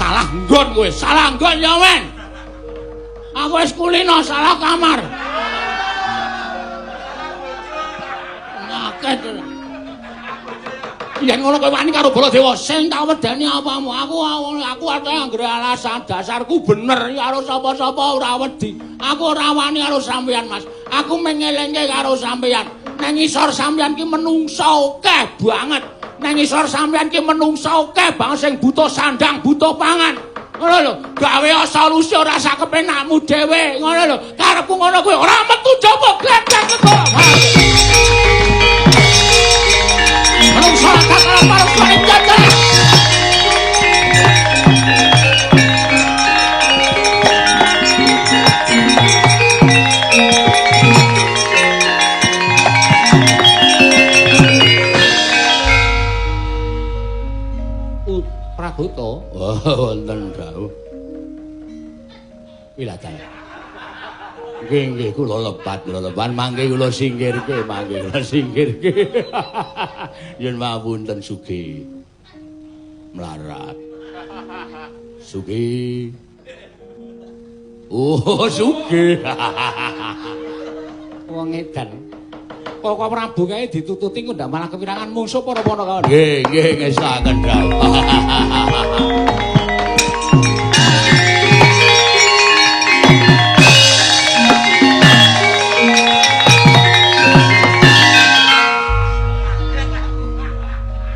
Salah nggon kowe, salah nggon ya, men. Aku wis kulino salah kamar. Penyakit. Yen ngono kowe wani karo Baladewa, sing tak wedeni apamu? Aku ate anggere alasan dasarku bener karo sapa-sapa ora wedi. Aku ora wani karo sampeyan, Mas. Aku mengelengke karo sampeyan. Nang ngisor sampeyan ki menungsa akeh banget. Nang ngisor sampeyan ki menungsa akeh banget sing butuh sandang, butuh pangan. Ngono lho, gawe solusi ora sak kepenakmu dhewe. Ngono lho, karepku ngono kuwi ora metu jaba gledek kok. Menungsa kakak para jajan. Pragoto, wonten dawuh. Wilajeng. Nggih, nggih, kula lepat, mangke kula singkirke, mangke kula singkirke. Yen mapunten sugih. Melarat. Sugih. Oh, sugih. Wong edan. Kok Prabu kae ditututi kok ndak malah kepirangan mungsuh para Panakawan. Nggih, nggih, ngesaken dawuh.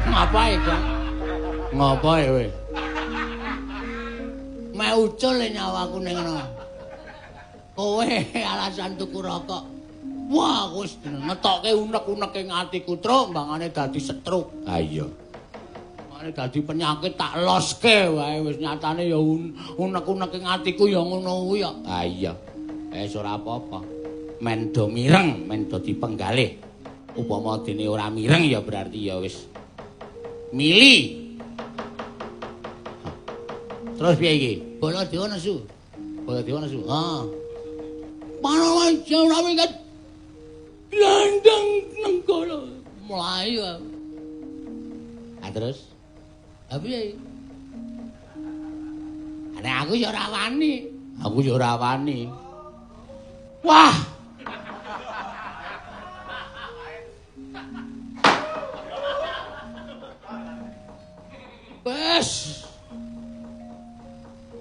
Ngapae, Kang? Ngapae kowe? Meh ucul nyawaku ning ngono. Kowe alasan tuku rokok. Wah, wis ngetokke unek-uneke ing atiku, Truk, mbangane dadi stroke. Ha iya. Mbangane dadi penyakit tak loske wae wis nyatane ya unek-unek ing atiku ya ngono kuwi ya. Ha iya. Wis ora apa-apa. Men do mireng, men do dipenggalih. Upama dene ora mireng ya berarti ya wis mili. Terus piye iki? Baladewa nesu. Baladewa nesu. Ha. Panawaja ora minggat. Glandang nenggala mlayu. Ha terus? Ha piye? Nek aku ya ora wani. Aku ya ora wani. Wah. Wes.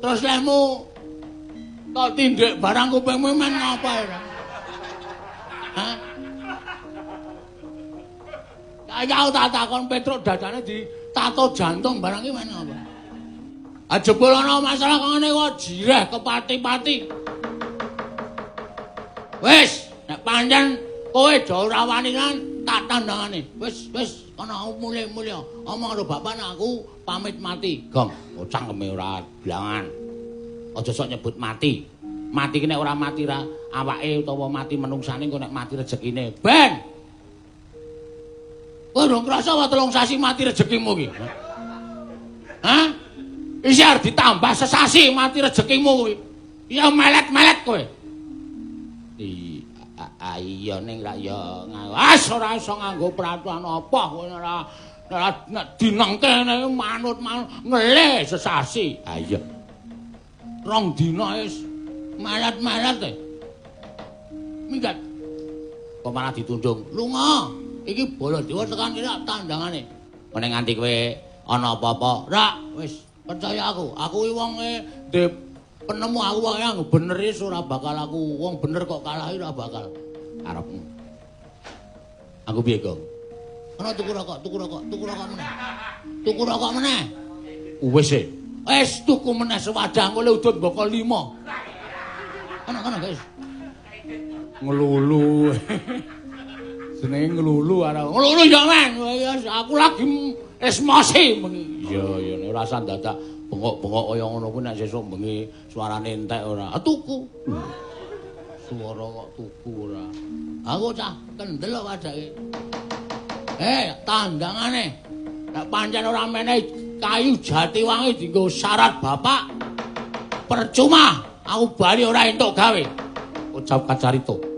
Terus lehmu kok tindik barang kupingmu men ngapa ora? Hah? Kaya aku tak takon Petruk dadane ditato jantung barang iki men ngapa? Ah jebul ana masalah kok ngene kok jireh kepati-pati. Wis, nek pancen kowe do ora wani kan tak tandangane. Wis, wis kono aku mulih-mulih. Omong karo bapak nek aku pamit mati. Gong, cangkeme ora blangan. Aja sok nyebut mati. Mati ki nek ora mati ra awake utawa mati menungsane engko nek mati rezekine. Ben. Kowe durung krasa wae 3 sasi mati rezekimu ki. Hah? Isih arep ditambah sesasi mati rezekimu kuwi. Ya melet-melet kowe. Iya ning rak ya as ora iso nganggo peraturan apa kowe ora nek dinengke manut ngelih sesasi. Ha iya. 2 dina wis melet-melet e. Minggat. Kok malah ditundung. Lunga. Iki Baladewa tekan kene tandangane. Meneng nganti kowe ana apa-apa. Rak wis percaya aku. Aku iki wonge ndek penemu aku wong yang bener wis ora bakal aku wong bener kok kalah ora bakal. Karepmu. Aku piye, Gong? Ana tuku rokok, tuku rokok, tuku rokok meneh. Tuku rokok meneh. Wis e. Wis tuku meneh sewadah engko le udut mboko 5. Ana guys. Ngelulu. Jenenge ngelulu arep. Ngelulu ya, men. Aku lagi esmosi bengi. Iya, iya nek ora usah dadak bengok-bengok kaya ngono kuwi nek sesuk bengi suarane entek ora. Tuku. Suara kok tuku ora. Aku cah kendel kok wadake. Tandangane. Nek pancen ora menehi kayu jati wangi dienggo syarat bapak. Percuma aku bali ora entuk gawe. Ucap kacarita.